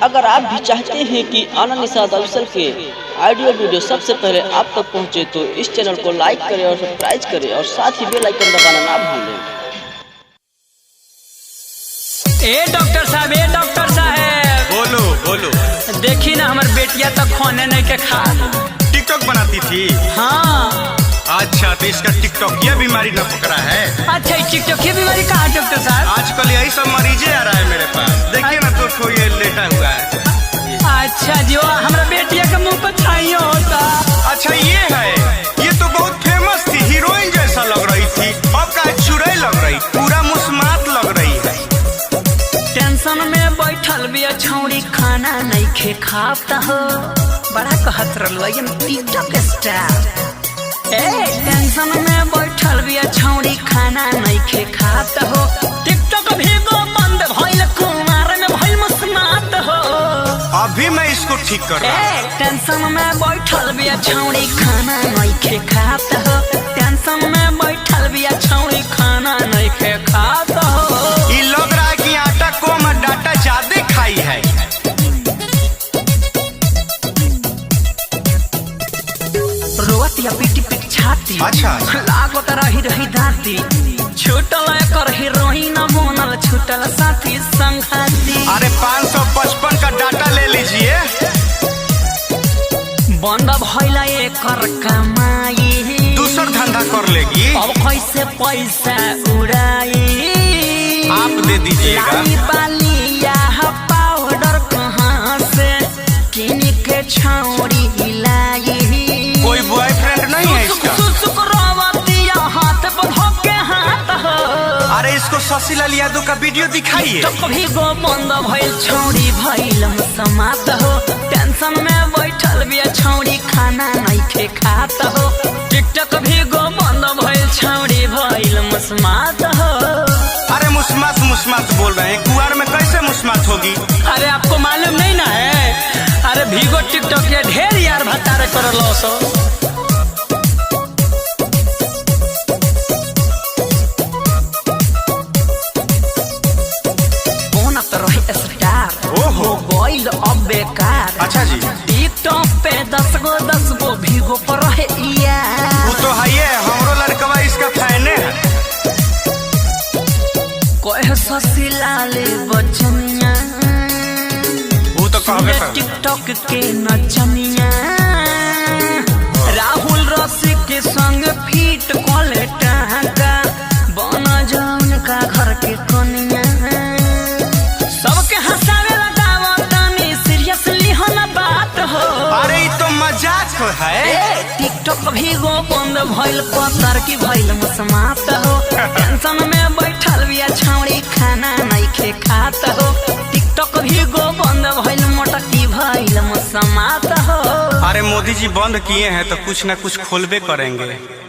अगर आप भी चाहते हैं कि आनंद निषाद अफसर के ऑडियो वीडियो सबसे पहले आप तक पहुंचे तो इस चैनल को लाइक करें और सब्सक्राइब करें और साथ ही बेल आइकन दबाना ना भूलें। ए डॉक्टर साहब, ए डॉक्टर साहब। बोलो बोलो। देखी ना, हमर बेटिया तो खाने नहीं के खा। टिकटॉक बनाती थी? हाँ। अच्छा, तो इसका टिकटॉक ये बीमारी न पकड़ा है। अच्छा, टिकटॉक की बीमारी कहाँ डॉक्टर साहब? आजकल यही सब मरीजे आ रहा है मेरे पास। देखिए ना, तो ठो ये लेटा हुआ है। अच्छा जी, वो हमारा बेटिया के मुंह पर छाइयो होता। अच्छा, ये है। ये तो बहुत फेमस थी, हीरोइन जैसा लग रही थी। अब का चुड़ैल लग रही, पूरा मुस्मात लग रही है। टेंशन में बैठल बिया छौड़ी, खाना नहीं खे खाता हो। बड़ा कहत रहलु I am TikTok star. A tension में बैठल बिया छौड़ी, खाना नहीं खे खाता हो। टिकटॉक भी गो बंद भइल, कुमार में भइल मुस्मात हो। अभी मैं इसको ठीक कर रहा हूँ। ए टेंशन में बैठल बिया छौड़ी, खाना नहीं खे खाता हो। टेंशन में बैठल बिया छौड़ी, खाना नहीं खे खाता हो। ये लग रहा है कि आटा कम और डाटा ज्यादा खाई है। रोवतिया पीटी पीट छाती। अच्छा। लागत रही रही दाती, छूटल एकर हीरोइन बनल, छूटल साथी संघाती। अरे, 555 का डाटा ले लीजिए। बंद भइल एकर कमाई। दूसर धंधा कर लेगी। अब कैसे पैसा उड़ाई? आप दे दीजिएगा। लाई बालिया पाउडर कहाँ से किन के छौरी लाई? कोई बॉयफ्रेंड नहीं है इसका? सुसुक रोवतिया हाथ बंधो के हाथ हो। अरे, इसको शशिलाल यादव का वीडियो दिखाइए। तो कभी गो बंद भइल, छौरी भइल समात हो। टेंशन में बैठल बिया छौरी, खाना नहीं खे खात हो। टिकटॉक भी गो बंद भइल, छौरी भइल मुस्मात हो। अरे, मुस्मात मुस्मात बोल रहे हैं, कुआर में कैसे मुस्मात होगी? अरे, आपको मालूम नहीं ना है। अरे, भीगो टिकटॉक के ढेर यार भतारे कर लो सो। बनत रहे स्टार। ओहो। मोबाइल अब बेकार। अच्छा जी। टिकटॉक पे 10 गो 10 गो भीगो पर रहे यार। वो तो है ये, हमरो लड़कवा इसका फैन है। कह शशिलाल बचनिया। वो तो कहबे कर। टिकटॉक के नचनिया, राहुल रसी के संग फीट कॉले टाका, बन जाऊन का घर के कनिया। सबके हंसावे लगावतानी, सीरियसली हो ना बात हो। अरे, ये तो मजाक है। ए टिकटॉक भी गो बंद भइल, पतर की भइल मुस्मात हो। टेंशन में बैठल बिया छौड़ी, खाना नहीं खे खात हो। टिकटॉक भी गो बंद भइल, मोटकी भइल मुस्मात हो। अरे, मोदी जी बंद किए हैं तो कुछ ना कुछ खोलबे करेंगे।